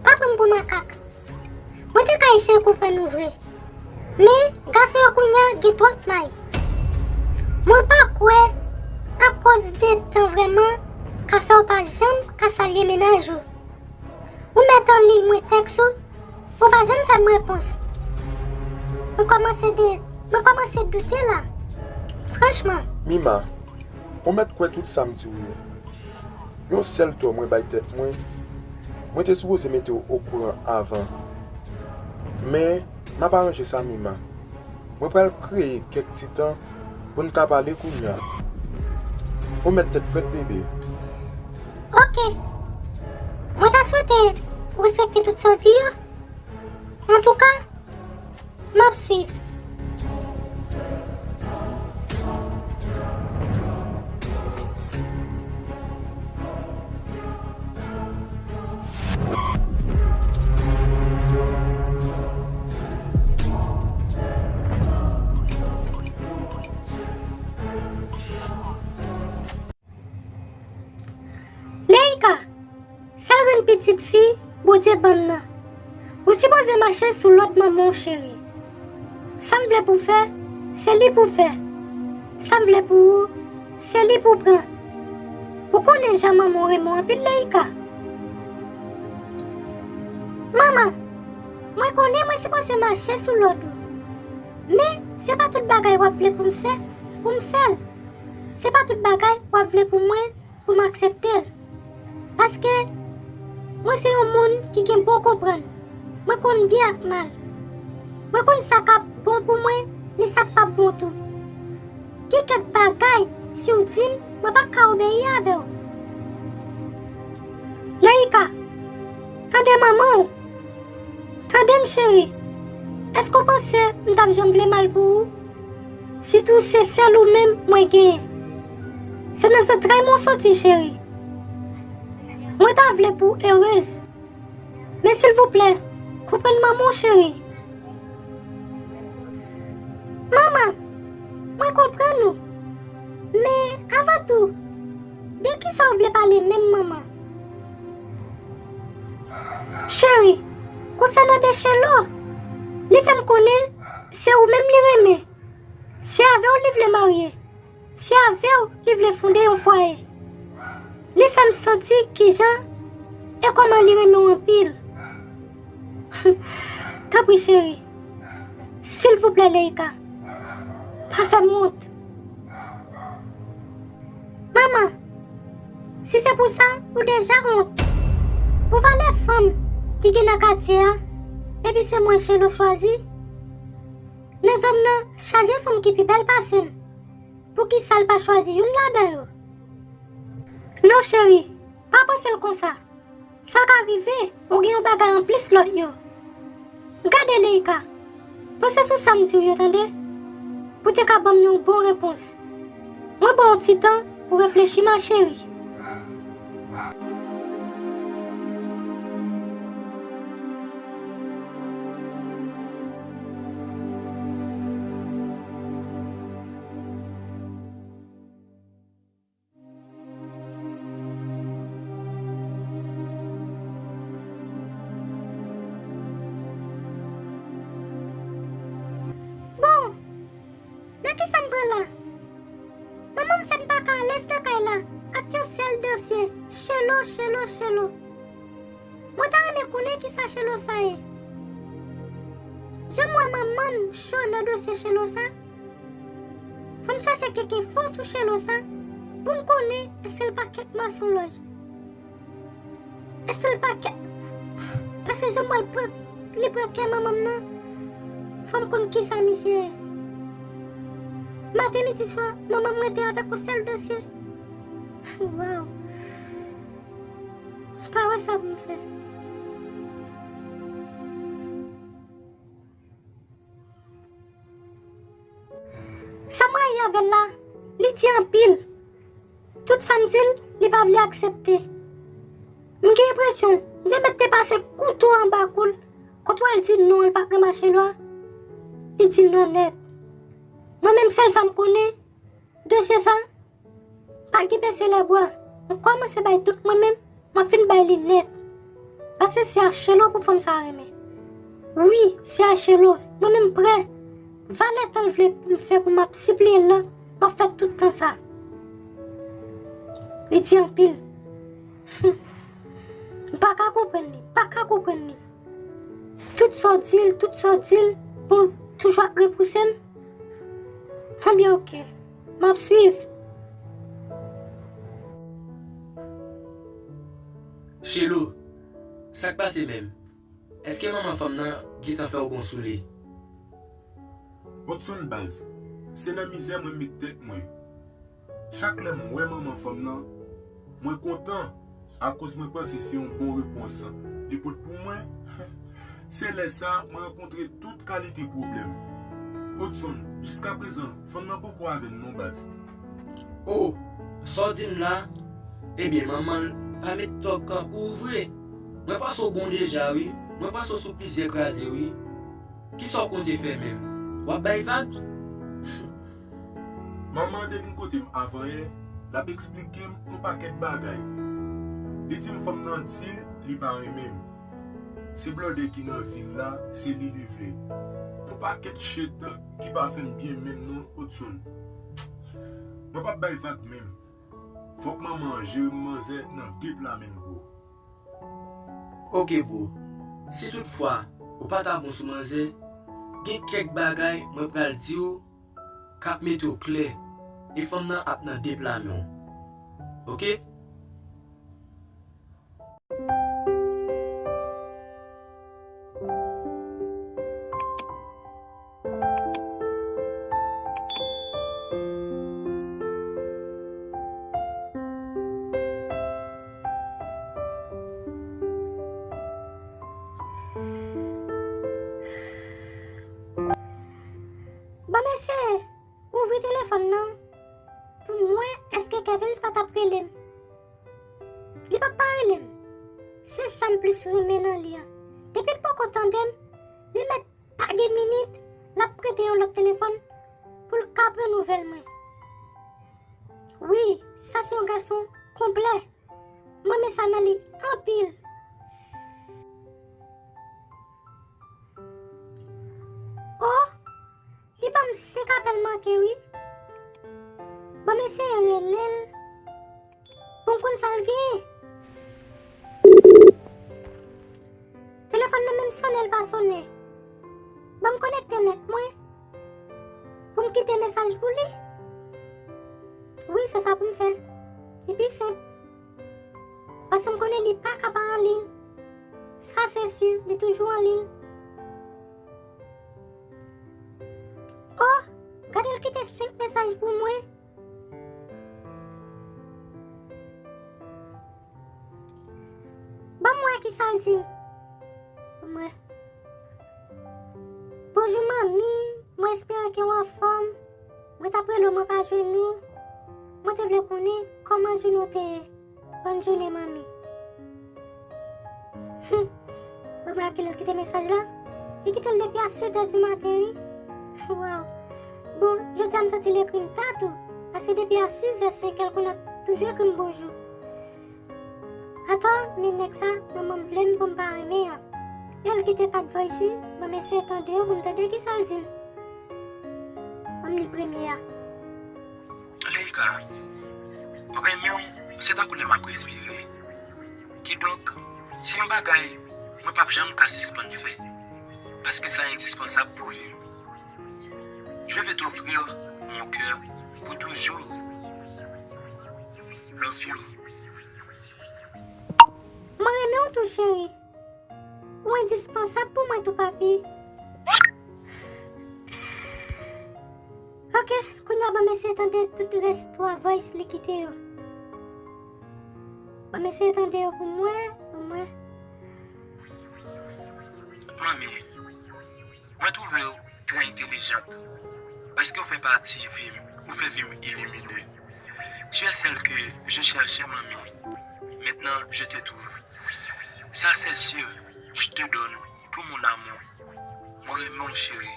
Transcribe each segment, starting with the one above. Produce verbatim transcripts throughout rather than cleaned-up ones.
Pa pran m pou makak. Mwen te ka eseye konprann ou vre. Men, gason yo kounye a gen twòp may. Mwen pa kwè akoz de tan vrèman ka fè w pa janm ka salye mennaj ou. Ou mèt anliy mwen tèks ou, ou pa janm fè m repons. Mwen kòmanse de, mwen kòmanse doute la. Franchman. Mima, ou mèt kwè tout sa m di w yo. Yon sèl tò mwen bay tèt mwen, mwen te sipoze mete w okouran avan. Men, m ap aranje sa, Mima. Mwen pral kreye kèk ti tan pou n ka pale kounye a. Ou mèt tèt frèt, bebe. Oke. Mwen ta swete ou respekte tout sa w di yo. Antouka, m ap swiv. Leïka, sèl grenn pitit fi Bondye ban m nan. Ou sipoze mache sou lòd manman w, cheri. Sa m vle pou w fè, se li pou w fè. Sa m vle pou ou, se li pou w pran. Ou konnen jan manman w renmen w anpil, Leïka. Manman, mwen konnen mwen sipoze mache sou lòd ou. Men, se pa tout bagay w ap vle pou m fè, pou m fè l. Se pa tout bagay w ap vle pou mwen, pou m aksepte l. Paske mwen se yon moun ki gen bon konprann. Mwen konn byen ak mal. Mwen konn sa k ap bon pou mwen, ni sa k p ap bon tou. Gen kèk bagay, si w di m, mwen p ap ka obeyi avè w. Leïka, tande manman w. Tande m, cheri. Èske w panse m t ap janm vle mal pou ou? Sitou se sèl ou menm mwen genyen. Se nan zantray mwen w soti, cheri. Mwen ta vle pou w erez. Men silvouplè, konprann manman w, cheri. Manman, mwen konprann ou. Men, avan tou, de kisa w vle pale menm, manman? Cheri, konsènan de Chelo, li fè m konnen se ou menm li renmen. Se avè w li vle marye. Se avè w li vle fonde yon fwaye. Li fè m santi kijan e kòman li renmen w anpil. Tanpri, cheri. Silvouplè, Leïka, pa fè m wont. Manman, si se pou sa, ou deja wont. Pou valè fanm ki gen nan katye a, epi se mwen Chelo chwazi. Nan zòn nan, chaje fanm ki pi bèl pase m. Poukisa l pa chwazi youn ladan yo? Non, cheri, pa panse l konsa. Sa ka rive, ou gen yon bagay anplis lòt yo. Gade, Leïka, panse sou sa m di w yo, tande, pou te ka ban m yon bon repons. Mwen ba w ti tan pou reflechi, ma chérie. Bon, nan kisa m pran la? Manman m fè m pa ka alèz nan kay la ak yon sèl dosye, Chelo, Chelo, Chelo. Mwen ta renmen konnen kisa Chelo sa ye. Jan m wè manman m cho nan dosye Chelo sa, fò m chache kèk enfo sou Chelo sa pou m konnen èske l pa kèk masonlòj. Èske l pa kè, paske jan m wè l pran, li pran kè manman m nan, fò m konn kisa misye ye. Maten, midi, swa, manman m rete avèk yon sèl dosye. Waw. Pa wè sa pou m fè. Sa m rayi avè l la, li di anpil. Tout sa m di l, li pa vle aksepte. M gen enpresyon, li mèt te pase kouto anba kou l, kote w al di non, l pa renmen Chelo a. Li di non nèt. Mwen menm, sèl sa m konnen, dosye sa, pa gen bese lèbwa. M kòmanse bay tout mwen menm, m ap fin bay li nèt. Pa Panse se a Chelo pou fanm sa renmen. Wi, se a Chelo. Mwen menm prè. Valè tan l vle pou m fè pou m ap sipliye l lan, m ap fè tout tan sa. Li di anpil. Hum. M pa ka konprann li, pa ka konprann li. Tout sa w di l, tout sa w di l, pou l toujou ap repouse m. Ebyen, oke. M ap swiv. Chelo, sa k pase menm? Èske manman fanm nan gentan fè w bon sou li? Odson baz, se nan mizè mwen met tèt mwen. Chak lè m wè manman fanm nan, mwen kontan akoz mwen panse se yon bon repons li pot pou mwen. Se lè sa mwen rankontre tout kalite pwoblèm. Odson, jiskaprezan, fanm nan poko avè m non baz. O, sa w di m la? Ebyen manman l pa met tòg pou ou vre. Mwen panse w bon deja wi. Mwen panse w sou plizyè kraze wi. Kisa w konte fè menm? W ap bay vag? Manman an te vin kote m avanyè, l ap eksplike m yon pakèt bagay. Li di m fanm nan di li pa renmen m. Se blòdè ki nan vil la, se li li vle. Yon pakèt shit ki pa fè m byen menm non Odson. Mwen p ap bay vag menm. Fòk manman an jere m manzè nan de pla menm bro. Oke bro, si tout fwa ou pa ta bon sou manzè, gen kèk bagay mwen pral di w k ap mete w klè e fanm nan ap nan de pla men w. Oke? Ban m eseye ouvri telefòn nan pou m wè èske Kevens pa t ap rele m. Li p ap pa rele m. Se sa m plis renmen nan li an. Depi l poko tande m, li mèt pa gen minit, l ap prete yon lòt telefòn pou l ka pran nouvèl mwen. Wi, sa se yon gason konplè. Mwen renmen sa nan li anpil. O, li ban m senk apèl manke wi. Ban m eseye rele l pou m konn sa l genyen. Telefòn nan menm sonnen l pa sonnen. Ban m konekte nèt mwen pou m kite mesaj pou li. Wi, se sa pou m fè. Li pi senp. Paske m konnen li pa ka pa anliy. Sa se si, li toujou anliy. O, gade l kite senk mesaj pou mwen. Ban m wè kisa l di m. Ban m wè. Bonjou manmi, mwen espere ke w anfòm. Mwen t ap rele w mwen pa jwenn ou. Mwen te vle konnen kòman jounen w te ye. Bòn jounen manmi. Hum. Ban m wè a kilè l kite mesaj la. Li kite l depi a sèt è di maten wi. Waw. Bon, jodi a m santi l ekri m ta tou. Paske depi a sis è senk è l konn ap toujou ekri m bonjou. Atò, men nèg sa, manman m vle m pou m pa renmen an. E l kite pat voice wi, ban m eseye tande yo pou m tande kisa l di m. Ban m li premye a. Leïka, renmen w se tankou lè m ap respire. Kidonk, se yon bagay mwen p ap janm ka sispann fè, paske sa endispansab pou vi m. Je veux t'offrir mon cœur pour toujours. Love you. Mwen renmen w tou cheri. Ou endispansab pou mwen tou papi. Ok, kounye a ban m eseye tande tout rès twa voice li kite yo. Ban m eseye tande yo pou mwen, pou mwen. Manmi, mwen twouve w trè entèlijant. Paske w fè pati vi m, ou fè vi m ilimine. Tu es celle que je cherchais, manmi. Maintenant, je te trouve. Ça, c'est sûr, je te donne tout mon amour. Mwen renmen w, cheri.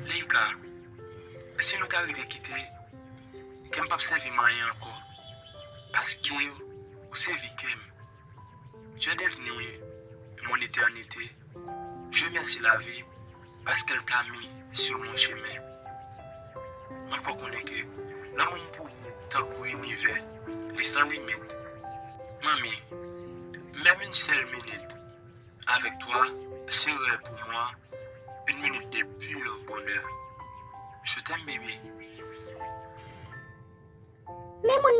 Leïka, si nou ta rive kite, kè m p ap sèvi m anyen ankò. Paske ou sèvi kè m. Tu es devenu mon éternité. Je remercie la vie parce qu'elle t'a mis sur mon chemin. Mwen fè w konnen ke lanmou m pou ou tankou inivè, li san limit. Manmi, même une seule minute avec toi serait pour moi une minute de pur bonheur. Je t'aime, bébé. Men moun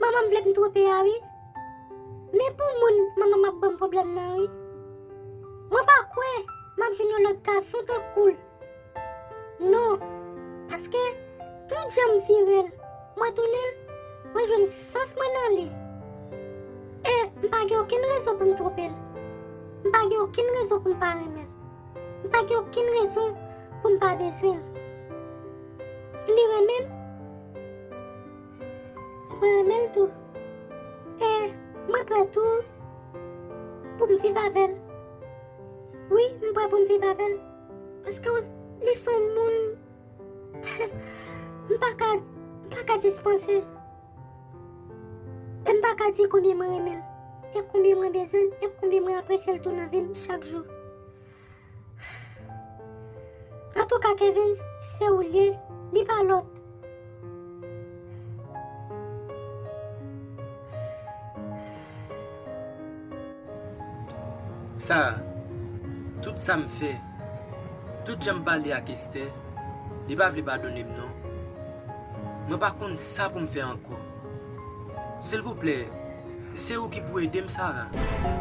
manman m vle m twonpe a wi. Men pou moun manman m ap ban m pwoblèm nan wi. Mwen pa kwè m ap jwenn yon lòt gason tankou l. Non, paske tout jan m vire l, mwen tounen l, mwen jwenn sans mwen nan li. E m pa gen okenn rezon pou m twonpe l. M pa gen okenn rezon pou m pa renmen l. M pa gen okenn rezon pou m pa bezwen l. Li renmen m. Mwen renmen l tou. E mwen prè tou pou m viv avè l. Wi, m prè pou m viv avè l. Paske li se yon moun m pa ka m pa ka dispanse. E m pa ka di konbyen mwen renmen l. E konbyen mwen bezwen l. E konbyen mwen apresye l tou nan vi m chak jou. Antouka Kevin, se ou l ye, li pa lòt. Sa, tout sa m fè, tout jan m pale ak Esther, li pa vle padone m non. Mwen pa konn sa pou m fè ankò. Silvouplè, se ou ki pou ede m, Sarah.